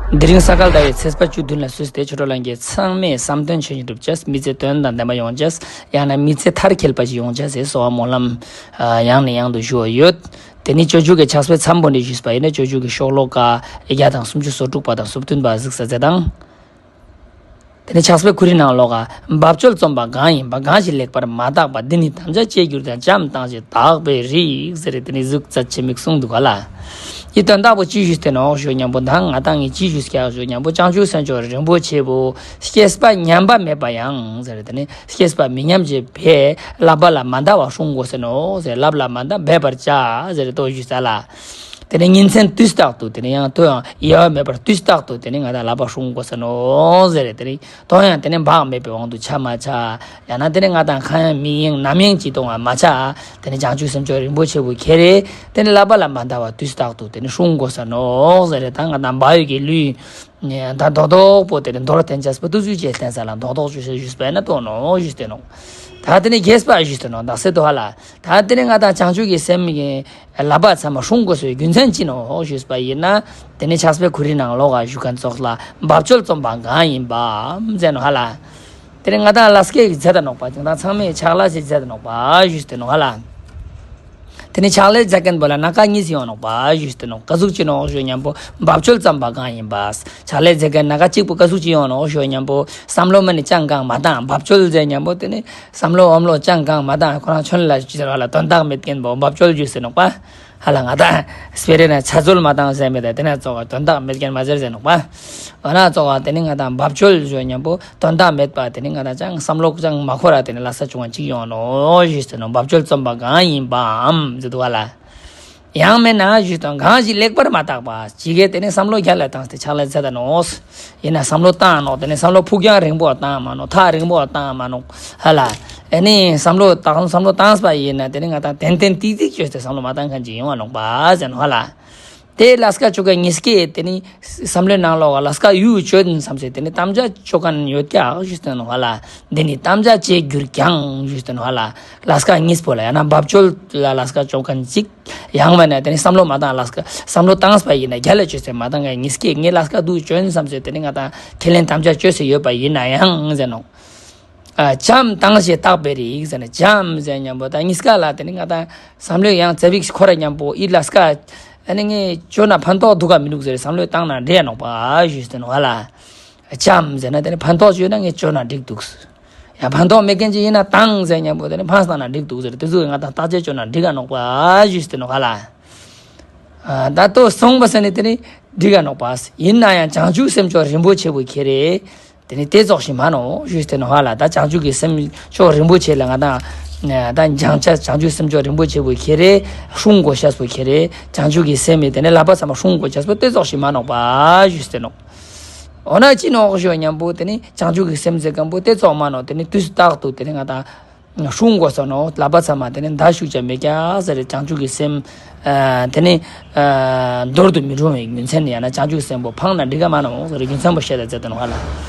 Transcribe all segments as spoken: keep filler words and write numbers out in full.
དེ་རིང་ས་ག་ཟླ་བའི་ཚེས་པ་བཅུ་བདུན་ལ་སུས་ཏེ་ཆོས་གྲོགས་ལྷན་རྒྱས་ཚང་མས་བསམ་དོན་ཆོས་བཞིན་འགྲུབ་ཅེས། མི་ཚེ་དོན་དང་ལྡན་པ་ཡོང་ཅེས། ཡང་ན་མི་ཚེ་མཐར་འཁྱོལ་བ་ཞིག་ཡོང་ཅེས་སི་གསོལ་བ་སྨོན་ལམ་ཡང་ནས་ཡང་དུ་ཞུ་བ་ཡོད། དེ་ནི་སྤྱོད་འཇུག་གི་ཕྱག་དཔེ་མཚམས་པོ་ནས་ཞུས་པ་ཡིན་ན། སྤྱོད་འཇུག་གི་ཤོ་ལོ་ཀ་བརྒྱ་དང་སུམ་ཅུ་སོ་དྲུག་པ་དང་སོ་བདུན་པ་གཟིགས་ས་མཛད་དང་། དེ་ནི་ཕྱག་དཔེ་ཁོ་རའི་ནང་ལོགས་ཀ་འབབ་ཆོལ་རྩོམ་པ་གང་ཡིན་པ། གང་ཞིག་ལེགས་པར་མ་བརྟགས་པ། འདི་ནི་དམ་བཅའ་བཅས་འགྱུར་ཀྱང་། བྱམས་བཏང་ཞིང་བརྟག་པའི་རིགས་ཟེར་ཏེ་ནི་གཟུགས་མཛད་ཅེས་མིག་གསུངས་འདུག་ག་ལེ། འི་དོན་དག་པོ་ཅི་ཞུས་ཏེ་ནོག་ཞུ་ཉམ་པོ། ད་ང་ཏང་ངི་ཅི་ཞུས་ཀྱག་ཞུ་ཉམ་པོ། བྱང་ཆུབ་སེམས་མཆོག་རིན་པོ་ཆེ་བོ་སྐྱེས་པ་ཉམས་པ་མེད་པ་ཡང་ཟེར་ཏེ་ནི་སྐྱེས་པ་མི་ཉམས་ཅེས་པའི་བསླབ་པ་ལ་མ་འདའ་བ་སྲུང་དགོས་ཟེར་ནོག་ཟེར། བསླབ་ལ་མ་འདའ་འབད་པར་བྱ་ཟེར་ཏེ་ཞུས་ས་ལེ། དེ་ནི་ཉིན་མཚན་དུས་རྟག་ཏུ་དེ་ནི་ཡང་དུ་ཡང་ཡལ་བ་མེད་པར་དུས་རྟག་ཏུ་དེ་ནི་ང་ཏང་བསླབ་པ་སྲུང་དགོས་ས་ནོག་ཟེར། དེ་ནི་དོ་ཡང་དེ་ནི་བག་མེད་པའི་དབང་དུ་ཆ་མ་ཆ། ཡང་ན་དེ་ནི་ང་ཏང་ཁ་ཡང་མིག་ཡང་རྣམ་གཡེང་ཅིག་གཏོང་བ་མ་ཆ། དེ་ནི་བྱང་ཆུབ་སེམས་མཆོག་རིན་པོ་ཆེ་བོ་ཁྱེར་རེ་དེ་ནི་བསླབ་པ་ལ་མ་འདའ་བ་དུས་རྟག་ཏུ་དེ་ནི་སྲུང་དགོས་ས་ནོག་ཟེར། ད་ང་ཏང་བག་ཡོད་ཀྱི་ལུས་ད་རྡོག་རྡོག་པོ་དེ་ནི་མདོར་བསྟན་ཅེས་པོ་ཏུ་ཟུག་ཅེས་བསྟན་ས་ལ་རྡོག་རྡོག་ཅུ་ཞེས་ཞུས་པ་ཡིན་ན་དོ་ནོག་ཞུས་ཏེ་ནོག། ད་དེ་ནི་རྒྱས་པ་ཞུས་ཏེ་ནོག། ད་ཟེར་དོ་ཧ་ལེ། ད་དེ་ནི་ང་ཏང་བྱང་ཆུབ་ཀྱི་སེམས་ཀྱི་བསླབ་པ་ཚང་མ་སྲུང་དགོས་སའི་རྒྱུ་མཚན་ཅི་ནོག་ཞུས་པ་ཡིན་ན། དེ་ནི་ཕྱག་དཔེ་ཁོ་རའི་ནང་ལོགས་ཀ་ཞུ་མཁན་ཙོགས་ལ་འབབ་ཆོལ་རྩོམ་པ་གང་ཡིན་པ་ཟེར་ནོག་ཧ་ལེ། དེ་ནི་ང་ཏང་ལས་ཀ་ཞིག་མཛད་ད་ནོག་པ། ཅིག་ད་ཚང་མས་ཕྱག་ལས་ཞིག་མཛད་ད་ནོག་པ་ཞུས་ཏེ་ནོག་ཧ་ལེ། དེ་ནི་ཕྱག་ལས་མཛད་མཁན་པོ་ལ་སྣ་ཁ་གཉིས་ཡོང་ནོག་པ་ཞུས་ཏེ་ནོག། ག་ཟུག་ཅིག་ནོག་ཞུ་ཉམ་པོ། འབབ་ཆོལ་རྩོམ་པ་གང་ཡིན་པ། ཕྱག་ལས་མཛད་མཁན་སྣ་ཁ་གཅིག་པོ་ག་ཟུག་ཅིག་ཡོང་ནོག་ཞུ་ཉམ་པོ། བསམ་བློ་མ་ནི་ཅང་གང་མ་བཏང་། འབབ་ཆོལ་ཟེར་ཉམ་པོ་དེ་ནི་བསམ་བློ་བསམ་བློ་ཅང་གང་མ་བཏང་། ཁོ་རང་ཆོན་ལ་ཅི་ཟེར་བ་ལ་དོན་དག་མེད་མཁན་པོ་འབབ་ཆོལ་ཞུས་ཟེར་ནོག་པ། ཧ་ལེ། ང་ཏང་སྤེ་ར་ན་ཆ་ཚོལ་མ་བཏང་ཟེར་མེད་ད། དེ་ན་ཙོགས་དོན་དག་མེད་མཁན་མ་ཟེར་ཟེར་ནོག་པ། འོ་ན་ཙོགས་དེ་ནི་ང་ཏང་འབབ་ཆོལ་ཞུ་ཉམ་པོ་དོན་དག་མེད་པ། དེ་ནི་ང་ཏང་ཅང་བསམ་བློ་ཅང་མ་འཁོར་ར་དེ་ནི་ལས་ཀ་བྱུང་བ་ཅིག་ཡོང་ནོག་ཞུས་ཏེ་ནོག། འབབ་ཆོལ་རྩོམ་པ་གང་ཡིན་པའམ་ཟེར་དུག་ག་ལེ། ཡང་མིན་ན་ཞུས་ཏེ་ནོག། གང་ཞིག་ལེགས་པར་མ་བརྟགས་པ། ཅིག་གིས་དེ་ནི་བསམ་བློ་རྒྱལ་ལ་བཏང་སྟེ་ཕྱག་ལས་མཛད་ད་ནོག། ཡིན་ན་བསམ་བློ་བཏང་ནོག། དེ་ནི་བསམ་བློ་ཕུགས་རྒྱང་རིང་པོ་བཏང་མ་ནོག། ཐག་རིང་པོ་བཏང་མ་ནོག་ཧ་ལེ། ཨ་ནི་བསམ་བློ་བཏང་བསམ་བློ་བཏང་པ་ཡིན་ན་དེ་ནི་ང་ཏང་ཏན་ཏན་ཏིག་ཏིག་བཅོས་ཏེ་བསམ་བློ་མ་བཏང་མཁན་ཅིག་ཡོང་བ་ནོག་པ་ཟེར་ནོག་ཧ་ལེ། དེ་ལས་ཀ་བཅོ་མཁན་ཉིས་ཀས་དེ་ནི་བསམ་བློའི་ནང་ལོགས་ལ་ལས་ཀ་ཡུ་བཅོ་ཡིན་བསམ་སྟེ་དེ་ནི་དམ་བཅའ་བཅོ་མཁན་ཡོད་ཀྱག་ཞུས་ཏེ་ནོག་ཧ་ལེ། དེ་ནི་དམ་བཅའ་བཅས་འགྱུར་ཀྱང་ཞུས་ཏེ་ནོག་ཧ་ལེ། ལས་ཀ་གཉིས་པོ་ལ་ཡང་ན་འབབ་ཆོལ་ལ་ལས་ཀ་བཅོ་མཁན་ཅིག། ཡང་མིན་ན་དེ་ནི་བསམ་བློ་མ་བཏང་ལས་ཀ་བསམ་བློ་བཏང་པ་ཡིན་ན་རྒྱལ་ལ་བཅོས་ཏེ་མ་བཏང་མཁན་ཉིས་ཀས་ངས་ལས་ཀ་འདུག་བཅོ་ཡིན་བསམ་སྟེ་དེ་ནི་ང་ཏང་ཁས་ལེན་དམ་བཅའ་བཅོས་ཏེ་ཡོད་པ་ཡིན་ན་ཡང་ཟེར་ནོག། ཨ་བྱམས་བཏང་ཞིང་བརྟག་པའི་རིགས་ཟེར་ན། བྱམས་ཟེར་ཉམ་པོ་ད་ཉིས་ཀ་ལ་དེ་ནི་ང་ཏང་བསམ་བློ་ཡང་ཙ་པིག་འཁོར་ར་ཉམ་པོ་འི་ལས་ཀ་ཨ་ནི་ངས་བཅོ་ན་ཕན་ཐོགས་འདུག་ག་མི་འདུག་ཟེར་བསམ་བློ་བཏང་ན་འགྲིག་ནོག་པ་ཞུས་ཏེ་ནོག་ཧ་ལེ། བྱམས་ཟེར་ན་དེ་ནི་ཕན་ཐོགས་ཡོད་ན་ངས་བཅོ་ན་འགྲིག་འདུག། ཡང་ཕན་ཐོགས་མེད་མཁན་ཅིག་ཡིན་ན་བཏང་ཟེར་ཉམ་པོ་དེ་ནི་ཕངས་བཏང་ན་འགྲིག་འདུག་ཟེར། དེ་ཚོ་ང་ཏང་བརྟག་དཔྱད་བཅོ་ན་འགྲིག་ག་ནོག་པ་ཞུས་ཏེ་ནོག་ཧ་ལེ། ཨ་ད་ལྟོས་སོང་པ་ཟེར་ནི་དེ་ནི་འགྲིག་ག་ནོག་པ། ཡིན་ན་ཡང་བྱང་ཆུབ་སེམས་མཆོག་རིན་པོ་ཆེ་བོ་ཁྱེར་རེ་དེ་ནི་དེ་ཙོགས་ཤིག་མ་ནོག་ཞུས་ཏེ་ནོག་ཧ་ལེ། ད་བྱང་ཆུབ་ཀྱི་སེམས་མཆོག་རིན་པོ་ཆེ་ལ་ང་ཏང་ད་སྦྱང་ཆ་བྱང་ཆུབ་སེམས་མཆོག་རིན་པོ་ཆེ་བོ་ཁྱེར་རེ་སྲུང་དགོས་ཤེས་པོ་ཁྱེར་རེ་བྱང་ཆུབ་ཀྱི་སེམས་མི་དེ་ནི་བསླབ་པ་ཚང་མ་སྲུང་དགོས་ཤེས་པོ་དེ་ཙོགས་ཤིག་མ་ནོག་པ་ཞུས་ཏེ་ནོག། འོ་ན་ཅི་ནོག་ཞུ་ཉམ་པོ་དེ་ནི་བྱང་ཆུབ་ཀྱི་སེམས་ཟེར་མཁན་པོ་དེ་ཙོགས་མ་ནོག། དེ་ནི་དུས་རྟག་ཏུ་དེ་ནི་ང་ཏང་སྲུང་དགོས་ས་ནོག། བསླབ་པ་ཚང་མ་དེ་ནི་འདའ་ཤུགས་ཀྱང་མེད་ཀྱག་ཟེར། བྱང་ཆུབ་ཀྱི་སེམས་ཨ་དེ་ནི་ཨ་འདོར་དུ་མི་རུང་བའི་རྒྱུ་མཚན་ཡང་ན་བྱང་ཆུབ་སེམས་པོ་ཕངས་ན་འགྲིག་ག་མ་ནོག་ཟེར་རྒྱུ་མཚན་པོ་བཤད་ད་མཛད་དེ་ནོག་ཧ་ལེ།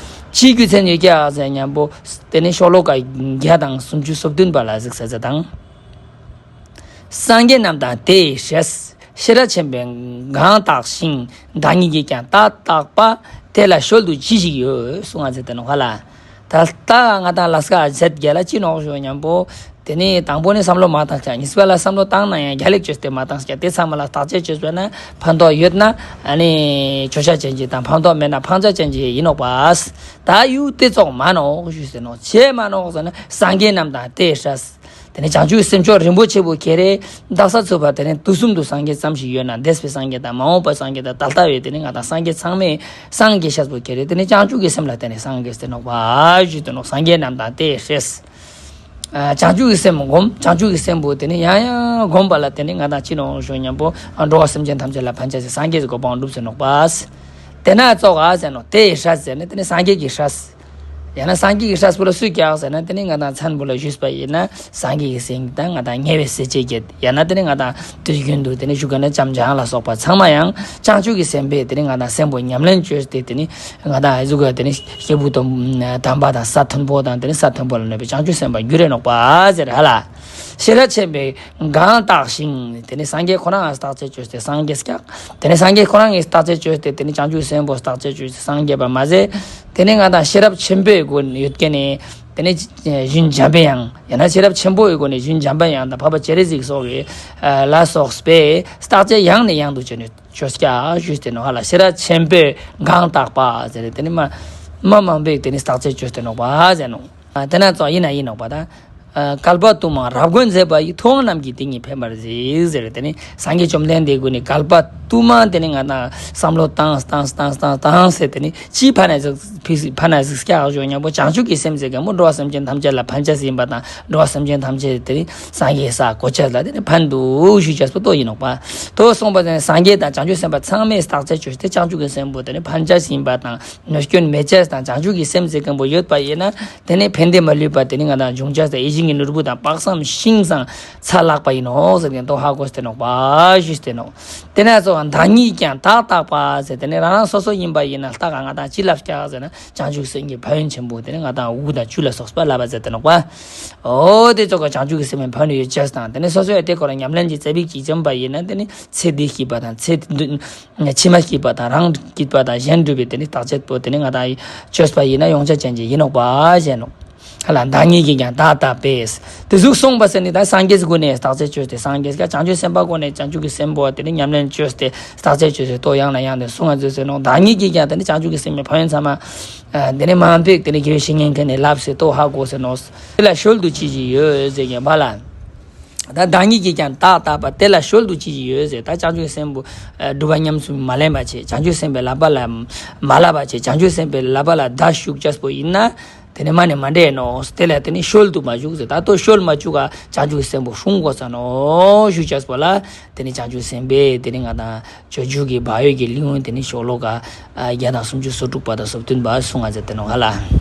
ཅི་རྒྱུ་མཚན་ཡོད་ཀྱག་ཟེར་ཉམ་པོ་དེ་ནི་ཤོ་ལོ་ཀ་བརྒྱ་དང་སུམ་ཅུ་སོ་བདུན་པ་ལ་གཟིགས་ས་མཛད་དང་། སངས་རྒྱས་རྣམས་དང་དེ་ཡི་སྲས། ཤེས་རབ་ཆེན་པོས་གང་བརྟགས་ཤིང་། བདག་ཉིད་ཀྱིས་ཀྱང་ད་བརྟགས་པ། དེ་ལ་བཤོལ་དུ་ཅི་ཞིག་ཡོད་གསུངས་ཏེ་མཛད་དེ་ནོག་ཧ་ལེ། ད་ལྟ་ང་ཏང་ལས་ཀ་ཟེར་རྒྱུ་ལ་ཅི་ནོག་ཞུ་ཉམ་པོ། དེ་ནི་དང་པོ་ནི་བསམ་བློ་མ་བཏང་ཀྱག། གཉིས་པ་ལ་བསམ་བློ་བཏང་ན་ཡང་རྒྱལ་ལ་བཅོས་ཏེ་མ་བཏང་ཀྱག། དེ་ཚང་མ་ལ་བརྟག་དཔྱད་བཅོས་པ་ན་ཕན་ཐོགས་ཡོད་ན་ཨ་ནི་བརྗོད་བྱ་ཅན་ཅིག་དང་ཕན་ཐོགས་མེད་ན་ཕངས་བྱ་ཅན་ཅིག་ཡིན་ནོག་པ། ད་ཡུལ་དེ་ཙོགས་མ་ནོག་ཞུས་ཏེ་ནོག། ཅི་མ་ནོག་ཟེར་ན་སངས་རྒྱས་རྣམས་དང་དེ་ཡི་སྲས། དེ་ནི་བྱང་ཆུབ་སེམས་མཆོག་རིན་པོ་ཆེ་བོ་ཁྱེར་རེ་བདག་ས་ཚུགས་པ་དེ་ནི་དུས་གསུམ་དུ་སངས་རྒྱས་ཙམ་ཞིག་ཡོད་ན་འདས་པའི་སངས་རྒྱས་དང་མ་འོངས་པའི་སངས་རྒྱས་དང་ད་ལྟ་བའི་དེ་ནི་ང་ཏང་སངས་རྒྱས་ཚང་མས་སངས་རྒྱས་ཤེས་པོ་ཁྱེར་རེ་དེ་ནི་བྱང་ཆུབ་ཀྱི་སེམས་ལ་བརྟེན་ནས་སངས་རྒྱས་ཏེ་ནོག་པ་ཞུས་ཏེ་ནོག། སངས་རྒྱས་རྣམས་དང་དེ་ཡི་སྲས། ཨ་བྱང་ཆུབ་ཀྱི་སེམས་སྒོམ། བྱང་ཆུབ་ཀྱི་སེམས་པོ་དེ་ནི་ཡང་ཡང་སྒོམ་པ་ལ་དེ་ནི་ང་ཏང་ཅི་ནོག་ཞུ་ཉམ་པོ་འགྲོ་བ་སེམས་ཅན་ཐམས་ཅད་ལ་ཕན་ཆ་སི་སངས་རྒྱས་ཀྱི་གོ་འཕང་འགྲུབ་ཟེར་ནོག་པ། དེ་ན་ཙོགས་ཟེར་ནོག། དེ་ཡི་སྲས་ཟེར་ན་དེ་ནི་སངས་རྒྱས་ཀྱི་སྲས། ཡང་ན་སངས་རྒྱས་ཀྱི་སྲས་པོ་ལ་སུ་ཀྱག་ཟེར་ན་དེ་ནི་ང་ཏང་མཚན་པོ་ལ་ཞུས་པ་ཡིན་ན་སངས་རྒྱས་ཀྱི་སེང་དང་ང་ཏང་ཉེ་བའི་སྲས་བཅས་བརྒྱད། ཡང་ན་དེ་ནི་ང་ཏང་དུས་རྒྱུན་དུ་དེ་ནི་ཞུ་མཁན་ནི་བྱམས་སྤྱོད་ལ་སོགས་པ་ཚང་མ་ཡང་བྱང་ཆུབ་ཀྱི་སེམས་དཔའི་དེ་ནི་ང་ཏང་སེམས་པོ་ཉམས་ལེན་བཅོས་ཏེ་དེ་ནི་ང་ཏང་ཨ་ཟུག་ག་དེ་ནི་སྐྱེས་བུ་དམ་པ་དང་ས་མཐོན་པོ་དང་དེ་ནི་ས་མཐོན་པོ་ལ་གནས་པའི་བྱང་ཆུབ་སེམས་དཔའ་འགྱུར་རེ་ནོག་པ་ཟེར་ཧ་ལེ། ཤེས་རབ་ཆེན་པོས་གང་བརྟགས་ཤིང་། དེ་ནི་སངས་རྒྱས་ཁོ་རང་ང་བརྟག་དཔྱད་བཅོས་ཏེ་སངས་རྒྱས་སྐྱག་དེ་ནི་སངས་རྒྱས་ཁོ་རང་ངི་བརྟག་དཔྱད་བཅོས་ཏེ་དེ་ནི་བྱང་ཆུབ་སེམས་དཔའ་བོ་བརྟག་དཔྱད་བཅོས་ཏེ་སངས་རྒྱས་པ་མ་ཟད། དེ་ནི་ང་དང་ཤེས་རབ་ཆེན་པོའི་སྒོ་ནས་ཡོད་མཁན་ནི་དེ་ནི་རྒྱུན་འབྱམས་པའི་དབྱངས། ཡང་ན་ཤེས་རབ་ཆེན་པོའི་སྒོ་ནས་རྒྱུན་འབྱམས་པའི་དབྱངས་དང་འཕགས་པ་སྤྱན་རས་གཟིགས་སོགས་ཀྱི་ལ་སོགས་པས་བརྟག་དཔྱད་ཡང་ནས་ཡང་དུ་བཅོས་ནས་བཅོས་སྐྱག་ཞུས་ཏེ་ནོག་ཧ་ལ། ཤེས་རབ་ཆེན་པོས་གང་བརྟགས་པ་ཟེར་ཏེ་དེ་ནི་མ་མ་མང་པོས་དེ་ནི་བརྟག་དཔྱད་བཅོས་ཏེ་ནོག་པ་ཟེར་ནོག་དེ་ན་ཙོགས་ཡིན་ན་ཡིན་ནོག་པ་ད། བསྐལ་པ་དུ་མར་རབ་དགོན་མཛེས་པ་ཡི། ཐུབ་དབང་རྣམས་ཀྱིས་དེ་ཉིད་ཕན་པར་གཟིགས་ཟེར་ཏེ་ནི་སངས་རྒྱས་བཅོམ་ལྡན་འདས་ཀུན་ནི་བསྐལ་པ་དུ་མ་དེ་ནི་ང་དང་བསམ་བློ་བཏང་བཏང་བཏང་བཏང་བཏང་ཟེར་ཏེ་ནི་ཅི་ཕན་ན་ཟིག་ཕི་ཕན་ན་ཟིག་སྐྱག་ཞོ་ཉམ་པོ་བྱང་ཆུབ་ཀྱི་སེམས་ཟེར་མཁན་པོ་འགྲོ་བ་སེམས་ཅན་ཐམས་ཅད་ལ་ཕན་ཅེས་ཡིན་པ་དང་འགྲོ་བ་སེམས་ཅན་ཐམས་ཅད་དེ་ནི་སངས་རྒྱས་ས་གོ་ཅེས་ལ་དེ་ནི་ཕན་འདུག་ཞུ་ཅེས་པོ་དོ་ཡིན་ནོག་པ། དོ་གསུངས་པ་དེ་ནི་སངས་རྒྱས་དང་བྱང་ཆུབ་སེམས་དཔའ་ཚང་མས་བརྟག་དཔྱད་བཅོས་ཏེ་བྱང་ཆུབ་ཀྱི་སེམས་པོ་དེ་ནི་ཕན་ཅེས་ཡིན་པ་དང་གནོད་སྐྱོན་མེད་ཅེས་དང་བྱང་ཆུབ་ཀྱི་སེམས་ཟེར་མཁན་པོ་ཡོད་པ་ཡིན་ན། དེ་ནི་ཕན་བདེ་མ་ལུས་པ་དེ་ནི་ང་དང་འབྱུང་ཅེས་དང་ཡིད་བཞིན་གྱི་ནོར་བུ་དང་དཔག་བསམ་ཤིང་སང་ཚ་ལག་པ་ཡིན་ནོག་ཟེར་མཁན་དོ་ཧ་གོ་སྟེ་ནོག་པ་ཞུས་ཏེ་ནོག་དེ་ན་ཙོགས་བདག་ཉིད་ཀྱང་བདག་བརྟགས་པ་ཟེར་དེ་ནི་རང་རང་སོ་སོ་ཡིན་པ་ཡིན་ན་ལྟ་ག་ང་དང་ཅི་ལབ་སྐྱག་ཟེར་ན་བྱང་ཆུབ་སེམས་ཀྱི་ཕན་ཡོན་ཆེན་པོ་དེ་ནི་ང་དང་དབུགས་དང་ཆུ་ལ་སོགས་པ་ལབ་པ་ཟེར་ཏེ་ནོག་པ། འོ་དེ་ཙོགས་ཀ་བྱང་ཆུབ་ཀྱི་སེམས་ཕན་ཡོན་ཡོད་ཅེས་དང་དེ་ནི་སོ་སོ་ཡ་དེ་ཁོ་རང་ཉམས་ལེན་གྱི་རྩ་བིག་ཅིག་འཇམ་པ་ཡིན་ན་དེ་ནི་ཚེ་འདི་སྐྱིད་པ་དང་ཚེ་ཕྱི་མ་སྐྱིད་པ་དང་རང་སྐྱིད་པ་དང་གཞན་སྒྲུབ་པའི་དེ་ནི་བརྟག་དཔྱད་པོ་དེ་ནི་ང་དང་བཅོས་པ་ཡིན་ན་ཡོང་ཆ་ཅན་གྱི་ཡིན་ནོག་པ་ཞེས་ནོག་ཧ་ལ། བདག་ཉིད་ཀྱིས་ཀྱང་བདག་བརྟགས་པས། དེ་ཟུག་གསུངས་པ་ཟེར་ནི་ད་སངས་རྒྱས་སྒོ་ནས་བརྟག་དཔྱད་བཅོས་ཏེ་སངས་རྒྱས་ཀྱང་བྱང་ཆུབ་སེམས་དཔའ་སྒོ་ནས་བྱང་ཆུབ་ཀྱི་སེམས་པོ་དེ་ནི་ཉམས་ལེན་བཅོས་ཏེ་བརྟག་དཔྱད་བཅོས་ཏེ་དོ་ཡང་ན་ཡང་དེ་གསུང་ང་མཛད་ཟེར་ནོག་བདག་ཉིད་ཀྱིས་ཀྱང་དེ་ནི་བྱང་ཆུབ་ཀྱི་སེམས་ཀྱི་ཕན་ཡོན་ཚང་མ་དེ་ནི་མང་པོས་དེ་ནི་དགེ་བའི་བཤེས་གཉེན་ཁ་ནས་ལབ་ཟེར་དོ་ཧ་གོ་ཟེར་ནོག་དེ་ལ་ཞོལ་དུ་ཅི་ཞིག་ཡོད་ཟེར་མཁན་པ་ལ། ད་བདག་ཉིད་ཀྱིས་ཀྱང་བདག་བརྟགས་པ་དེ་ལ་ཞོལ་དུ་ཅི་ཞིག་ཡོད་ཟེར། ད་བྱང་ཆུབ་སེམས་པོ་སྒྲུབ་པ་ཉམས་སུ་མ་ལེན་པ་བྱས། བྱང་ཆུབ་སེམས་དཔའི་བསླབ་པ་ལ་མ་བསླབ་པ་བྱས། བྱང་ཆུབ་སེམས་དཔའི་བསླབ་པ་ལ་བརྡ་ཞུགས་ཅེས་པོ་ཡིན་ན། དེ་ནི་མ་ནི་མ་འདྲེས་ནོག་དེ་ལ་དེ་ནི་ཞོལ་དུ་མ་བཅུག་ཟེར། ད་དོ་ཞོལ་མ་བཅུག་ག་བྱང་ཆུབ་སེམས་པོ་སྲུང་དགོས་ས་ནོག་ཞུ་ཅེས་པོ་ལ། དེ་ནི་བྱང་ཆུབ་སེམས་དཔའི་དེ་ནི་ང་དང་སྤྱོད་འཇུག་གི་བག་ཡོད་ཀྱི་གླེང་བརྙན་དེ་ནི་ཤོ་ལོ་ཀ་བརྒྱ་དང་སུམ་ཅུ་སོ་དྲུག་པ་དང་སོ་བདུན་པ་གསུང་ང་མཛད་དེ་ནོག་ཧ་ལ།